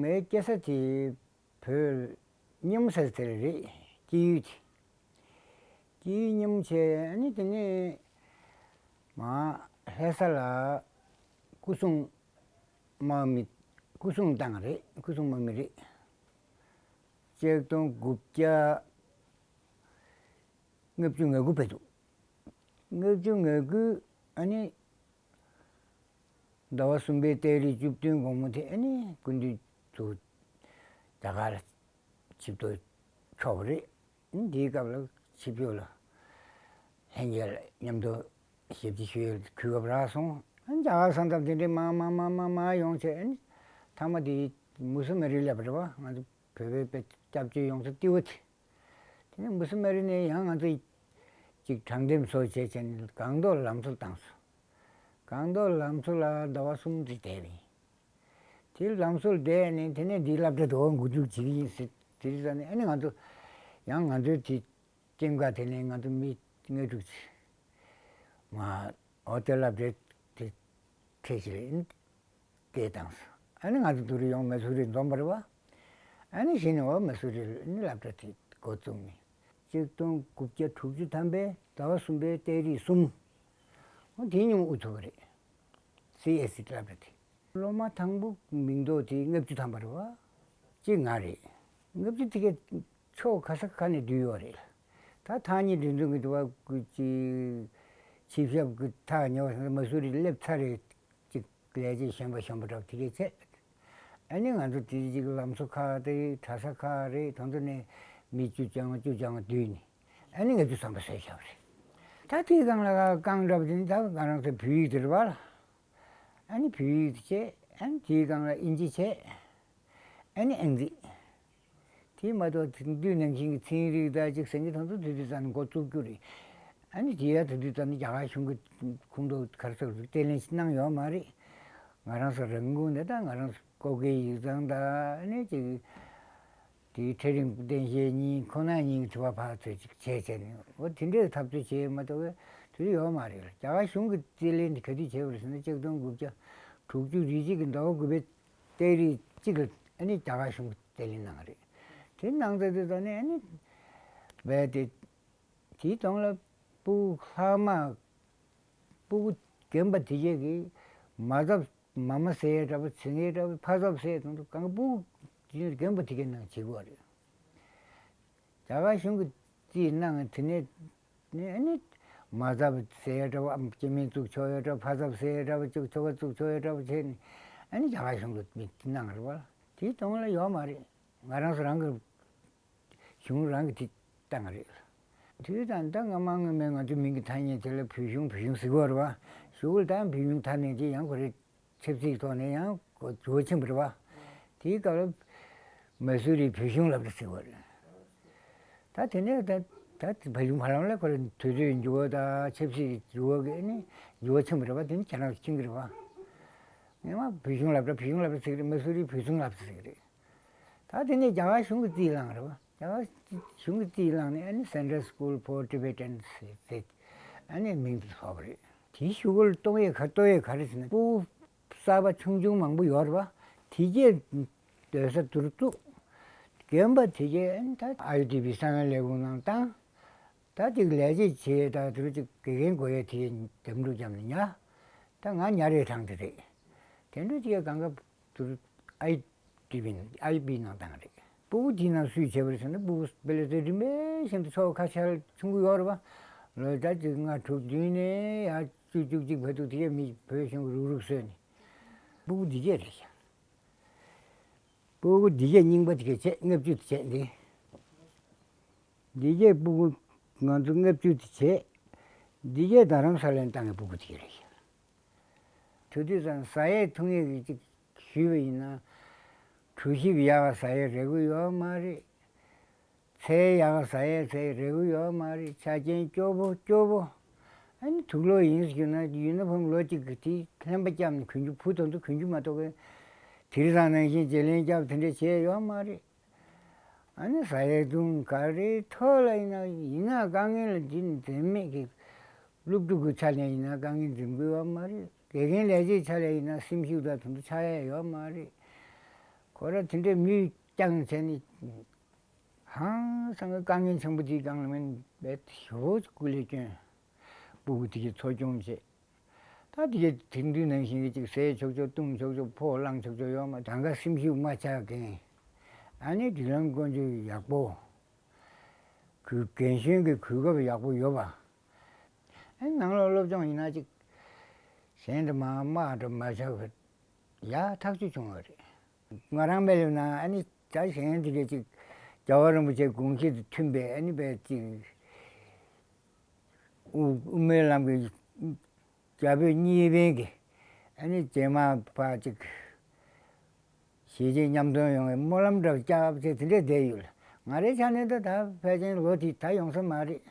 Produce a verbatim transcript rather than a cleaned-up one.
ངའི་སྐྱེས་ས་དེ་བོད་སྙེ་མོ་ཟེར་དེ་རེད། སྐྱེས་ཡུལ་དེ། སྐྱེས་ཡུལ་སྙེ་མོ་བྱས། ཨ་ནི་དེ་ནས་མར་ལྷ་ས་ལ་སྐུ་སྲུང་དམག་མི། སྐུ་སྲུང་བཏང་རེད། སྐུ་སྲུང་དམག་མི་རེད། ཆིག་སྟོང་དགུ་བརྒྱ་ལྔ་བཅུ་ང་དགུ་ཕེབས་འདུག་ལྔ་བཅུ་ང་དགུ། ཨ་ནི་ཟླ་བ་གསུམ་པའི་ཏ་རིག་བཅུ་བདུན་དགོང་མོ་དེ། ཨ་ནི་སྐུ་མདུན་ཚུར་རྒྱ་གར་ལ་ཆིབས་ཐོག་འཁྱོག་པ་རེད། ཨ་ནི་དེའི་སྐབས་ལ་ཆིབས་བསྒྱུར་ལ་ལྷན་རྒྱས་ལ་མཉམ་དུ་ཞབས་ཕྱི་ཞུ་ཡས་གོ་སྐབས་རག་སོང་། ཨ་ནི་རྒྱ་གར་ས་མཚམས་དེ་འདྲའི་མར་མར་མར་མར་མར་ཡོང་བྱས། ཨ་ནི་མཐའ་མ་དེ་མུ་སུ་མེ་རི་སླེབས་པ་རེད་བ། ང་ཚོ་བོད་པའི་དཔེ་སྐྱབས་བཅོལ་ཡོང་ས་ལྟེ་བ་དེ། དེ་ནས་མུ་སུ་མེ་རི་ནས་ཡང་ང་ཚོ་ཅིག་དྲང་འདེམས་བཟོ་བྱས་བྱས་ནས་སྒང་ཏོག་ལམ་བཟོ་བཏང་སོང་། སྒང་ཏོག་ལམ་བཟོ་ལ་ཟླ་བ་གསུམ་ཙམ་བསྡད་པ་ཡིན། དེ་ལམ་བཟོ་བསྡད་ནས། དེ་ནས་འདིའི་སློབ་གྲྭ་དེ་འགོ་འཛུགས་བྱེད་ཀྱི་ཡིན་ཟེར། དེ་རིང་ཙམ་ནས་ཨ་ནི་ང་ཚོ་ཡང་ང་ཚོའི་དེ་ཀེམ་ཁ་དེ་ནས་ང་ཚོ་མི་ལྔ་དྲུག་ཅིག་མར་འོ་དེ་སློབ་གྲྭའི་དེ་ཁྲལ་ཞིག་ལེན། སྐད་བཏང་སོང་། ཨ་ནི་ང་ཚོ་དེ་རིང་ཡོང་མ་སུ་རི་འཛོམས་པ་རེད་བ། ཨ་ནི་གཞི་ནས་འོ་མ་སུ་རི་ནས་སློབ་གྲྭ་དེ་འགོ་བཙུགས་ནས། ཆིག་སྟོང་དགུ་བརྒྱ་དྲུག་ཅུ་ཐམ་པའི་ཟླ་བ་གསུམ་པའི་ཏ་རིག་གསུམ། འོ་དེ་ཉིན་དབུ་ཐུག་པ་རེད། སི་ཨེ་སི་སློབ་གྲྭ་དེ། སློབ་མ་དང་པོ་མིང་ཐོ་དེ་ལྔ་བཅུ་ཐམ་པ་རེད་བ། གཅིག་ང་རེད། ལྔ་བཅུ་དེ་གའི་ཕྱོགས་ག་ས་ག་ནས་བསྡུས་ཡོད་རེད། ད་ཐག་ཉེ་འབྲེལ་མཐུན་གྱི་འདུ་བ་ཀུ་ཅི་ཆིབས་ཞབས་ཀྱི་ཐག་ཉེ་བ་མ་སུ་རི་སླེབས་ཚར་རེད། ཅིག་ལས་བྱེད་གཞོན་པ་གཞོན་པ་འདྲ་བོ་དེ་གས་བྱས། ཨ་ནི་ང་ཚོ་དེ་ཅིག་ལམ་བཟོ་ཁག་རེད། གྲྭ་ས་ཁག་རེད། དེ་ཚོ་ནས་མི་བཅུ་བཅོ་ལྔ་བཅུ་བཅོ་ལྔ་བསྡུས་ནས། ཨ་ནི་ལྔ་བཅུ་ཐམ་པ་བཟོས་བཞག་པ་རེད། ད་དེའི་སྒང་ལ་རྐང་འདྲ་བ་དེ་ནི་ད་ང་རང་ཚོའི་བོད་ཡིག་དེ་རེད་བ། ཨ་ནི་བོད་ཡིག་དེ་བྱས། ཨ་ནི་དེའི་སྒང་ལ་ཨིན་ཇི་བྱས། ཨ་ནི་ཨང་རྩིས། དེ་མ་གཏོགས་དེང་དུས་ནང་བཞིན་གྱི་ཚན་རིག་དང་ཅིག་ཟེར་མཁན་དེ་ཚོ་དེ་དུས་ཙམ་ནས་འགོ་བཙུགས་རྒྱུ་རེད། ཨ་ནི་དེ་ཡང་དེ་དུས་ཙམ་ནས་རྒྱ་གར་གཞུང་གི་ཁོངས་གཏོགས་ག་རེ་ཟེར་དགོས་རེད། བརྟན་ལྷིང་ཞིག་གནང་ཡོད་མ་རེད། ང་རང་ཚོ་རང་ཁོངས་ནས་ད་ང་རང་ཚོ་ཀོ་ཀའི་ཡིག་ཚང་དང་། ཨ་ནི་ཅིག་དེའི་ཁྲ་རིང་བསྟན་ཤེས་གཉིས་ཁོ་ན་གཉིས་ཀྱི་དྲི་བ་ཕར་ཚུར་ཅིག་བྱས་བྱས་ནས། འོ་དེ་འདྲའི་འཐབ་རྩོད་བྱས་མ་གཏོགས་དེ་ཡོད་མ་རེད། རྒྱ་གར་གཞུང་གི་རྩིས་ལེན་དེ་ག་དུས་བྱས་པ་རེད་ཟེར་ན། ཆིག་སྟོང་དགུ་བརྒྱ་དྲུག་ཅུ་རེ་གཅིག་གི་ཟླ་བ་དགུ་པའི་ཏ་རིག་གཅིག་ལ་ཨ་ནི་རྒྱ་གར་གཞུང་གིས་རྩིས་ལེན་གནང་བ་རེད། དེ་གནང་ཚར་དུས་ཙམ་ནས་ཨ་ནི་བས་ཏེ། དེའི་གདོང་ལ་སྤུ་གུ་ལྷག་མ། སྤུ་གུ་རྒན་པ་དེ་གས་ཀྱིས་མ་ཚབ་མ་མ་ཟེར་ཡས་འདྲ་པོ། ཟེར་ཡས་འདྲ་པོ། ཕ་ཚབ་ཟེར་ཡས་དང་དུ་གང་། སྤུ་གུ་དེ་རྒན་པ་དེ་གས་ནང་བྱེད་དགོས་རེད། རྒྱ་གར་གཞུང་གིས་རྩིས་གནང་། དེ་ནས་ནས་ཨ་ནི་མ་ཚབ་ཟེར་ཡས་འདྲ་པོ། ཨམ་སྐྱེ་དམན་བཙུགས་ཆོག་ཡས་འདྲ་པོ། ཕ་ཚབ་ཟེར་ཡས་འདྲ་པོ། ཅིག་ཁྱོ་ག་བཙུགས་ཆོག་ཡས་འདྲ་པོ་བྱས་ནས། ཨ་ནི་རྒྱ་གར་གཞུང་གིས་མི་གནང་རེད་བ། དེའི་གདོང་ལ་ཡོད་མ་རེད། ང་རང་ཚོ་རང་གི་གཞུང་རང་གིས་དེ་བཏང་རེད། དུས་དང་ད་སྔ་མ་སྔ་མའི་ང་ཚོའི་མིང་གི་ཐ་སྙད་དེ་ལ་བོད་གཞུང་བོད་གཞུང་ཟེར་གྱི་ཡོད་རེད་བ། གཞུག་ལ་ད་བོད་གཞུང་དར་ནས་དེ་ཡང་ཁོ་རེ་ཆབ་སྲིད་ཐོག་ནས་ཡང་འགྱུར་བ་ཕྱིན་པ་རེད་བ། དེའི་སྐབས་ལ་མ་སུ་རི་བོད་གཞུང་སློབ་གྲྭ་ཟེར་བ་རེད། ད་དེ་ནས་ད་ད་བོད་གཞུང་བར་ལམ་ལ་ཁོ་རེ་དུས་ཚོད་འགྱུར་བ་དང་ཆབ་སྲིད་འགྱུར་བ་གིས་ནི་འགྱུར་བ་ཕྱིན་པ་རེད་བ། དེ་ནི་ཁྱེད་རང་ཚོ་མཁྱེན་གྱི་རེད་བ། སྔོན་མ་བོད་གཞུང་སློབ་གྲྭ་བོད་གཞུང་སློབ་གྲྭ་ཟེར་གྱི་རེད། མ་སུ་རི་བོད་གཞུང་སློབ་གྲྭ་ཟེར་གྱི་རེད། ད་དེ་ནས་རྒྱ་གར་གཞུང་གིས་རྩིས་བླངས་རེད་བ། རྒྱ་གར་གཞུང་གིས་རྩིས་བླངས་ནས་ཨ་ནི་Central School for Tibetans ཟེར་ཏེ་ཨ་ནི་མིང་དེ་ཐོགས་པ་རེད། དེའི་གཞུག་གུར་གཏོང་ཡས་ག་གཏོང་ཡས་ག་རེ་ཟེར་ན། སྤུ་གུ་གསར་པ་ཆུང་ཆུང་མང་པོ་ཡོད་རེད་བ། དེ་གས་སྡོད་ས་དུར་བཙུགས། རྒན་པ་དེ་གས་ཨ་ནི་ད་ཨའི་ཌི་པི་གསང་བའི་ལས་ཁུངས་ནང་བཏང་། ད་ཅིག་ལས་བྱེད་བྱེད་ད་དུར་ཅིག་དགེ་རྒན་དགོས་ཡས་དེ་གས་འདེམས་སྒྲུག་བརྒྱབ་ནས་ཉར། ད་ང་ཉར་ཡས་གྲངས་དེ་རེད། དེ་འདྲ་ཅིག་གང་ག་དུར་ཨའི་ཌི་པི་ནང་ཨའི་པི་ནང་བཏང་རེད། སྤུ་གུ་དེའི་ནང་སུས་བྱས་པ་རེད་ཟེར་ན། སྤུ་གུ་དཔེ་ལ་ཚོད་རིམ་པས་བཞིན་དུ་ཆོ་ག་ཁ་ཤས་ཆུང་ཀུ་ཡོད་རེད་བ། ལོ་ཟླ་གཅིག་ལྔ་དྲུག་བདུན་ནས་ཡར་བཅུ་བཅུ་གཅིག་བར་དུ་དེ་གས་མི་བོད་གཞུང་གིས་རུག་རུག་བཟོས་ནས། སྤུ་གུ་འདི་གས་རེད་ཤག་སྤུ་གུ་འདི་གས་རྙིང་པ་དེ་གས་བྱས། ལྔ་བཅུ་དེ་བྱས་འདི། འདི་གས་སྤུ་གུ་ང་ཚོ་ལྔ་བཅུ་དེ་བྱས། འདི་གས་རྡ་རམ་ས་ལ་ནས་བཏང་གི་སྤུ་གུ་དེ་གས་རེད་ཤག་དེ་དུས་ཙང་ཟ་ཡས་འཐུང་ཡས་ཀྱི་ཅིག་ཞུས་པ་ཡིན་ན། གྲོ་ཞིབ་ཡག་ཟ་ཡས་རེ་སྐུལ་ཡོད་མ་རེད། ཚལ་ཡག་ཟ་ཡས་ཟ་ཡས་རེ་སྐུལ་ཡོད་མ་རེད། ཆ་རྐྱེན་སྐྱོ་པོ་སྐྱོ་པོ། ཨ་ནི་དུག་ལོག་ཡིན་ཟེར་ན་ཡུན་ན་ཕམ་ལོ་གཅིག་གི་དེ་ལྷན་པ་བརྒྱབ་ནས་གོན་རྒྱུ། བུ་དང་དུ་གོན་རྒྱུ་མ་གཏོགས་གི། དེང་སང་ནང་བཞིན་བརྗེ་ལེན་བརྒྱབ་དེ་འདྲ་བྱས་ཡོད་མ་རེད། ཨ་ནི་ཟ་ཡས་བཏུང་ག་རེ་ཐོག་ལ་ཡིན་ན་ཡིན་ན་དཀའ་ངལ་ལ་འཛེམ་འཛེམ་མེད་ཀྱི། སློབ་ཕྲུག་གི་ཆ་ནས་ཡིན་ན་དཀའ་ངལ་འཛེམ་དགོས་ཡོད་མ་རེད། དགེ་རྒན་ལས་བྱེད་ཆ་ནས་ཡིན་ན་སེམས་ཤུགས་དང་དེ་ཚོ་ཆག་ཡས་ཡོད་མ་རེད། ཁོ་ར་དེ་འདྲའི་མི་རྐྱང་བྱས་ནས་ཧང་སང་གི་དཀའ་ངལ་ཆེན་པོ་དེའི་སྒང་ལ་མིན་པའི་ཞེ་པོ་ཅིག་སྐུ་ལས་བསྐྱོན། སྤུ་གུ་དེ་གའི་འཚོ་སྐྱོང་བྱས། ད་དེ་གའི་དེང་དུས་ནང་བཞིན་གྱི་ཅིག་ཟས་ཆོག་ཆོག་བཏུང་ཆོག་ཆོག་ཕོ་བླངས་ཆོག་ཆོག་ཡོད་མ། གྲངས་ཀ་སེམས་ཤུགས་མ་ཆག་མཁན། ཨ་ནི་སྒྲིག་ལམ་ཀུན་སྤྱོད་ཡག་པོ། གུས་རྒན་གཞོན་གྱི་གུས་སྐབས་ཡག་པོ་ཡོད་པ། ཨེ་ནང་ལོགས་སློབ་སྦྱོང་ཡིན་ན་ཅིག་གཞན་དུ་མ་དམག་འགྲོ་མ་བྱ་བར་ཡ་ཐག་ཆོད་བྱུང་བ་རེད། ང་རང་མེད་ལབ་ན་ཨ་ནི་ད་གཞན་དེ་གས་ཅིག་རྒྱལ་བ་རིན་པོ་ཆེའི་དགོངས་གཞི་དང་མཐུན་པའི་ཨ་ནི་པའི་ཅིག་དབུ་དབུ་མའི་ལམ་གྱི་རྒྱ་བོད་གཉིས་ཕན་གྱི་ཨ་ནི་རྗེས་མ་ཕར་ཅིག་གཞིས་བྱེས་མཉམ་འཛོམས་ཡོང་བའི་སྨོན་ལམ་འདྲ་བོ་རྒྱབ་བྱས་དེ་འདྲས་བསྡད་ཡོད། ང་རའི་ཆ་ནས་ད་ད་ཕལ་ཆེར་ལོ་དེ་ད་ཡོང་ས་མ་རེད།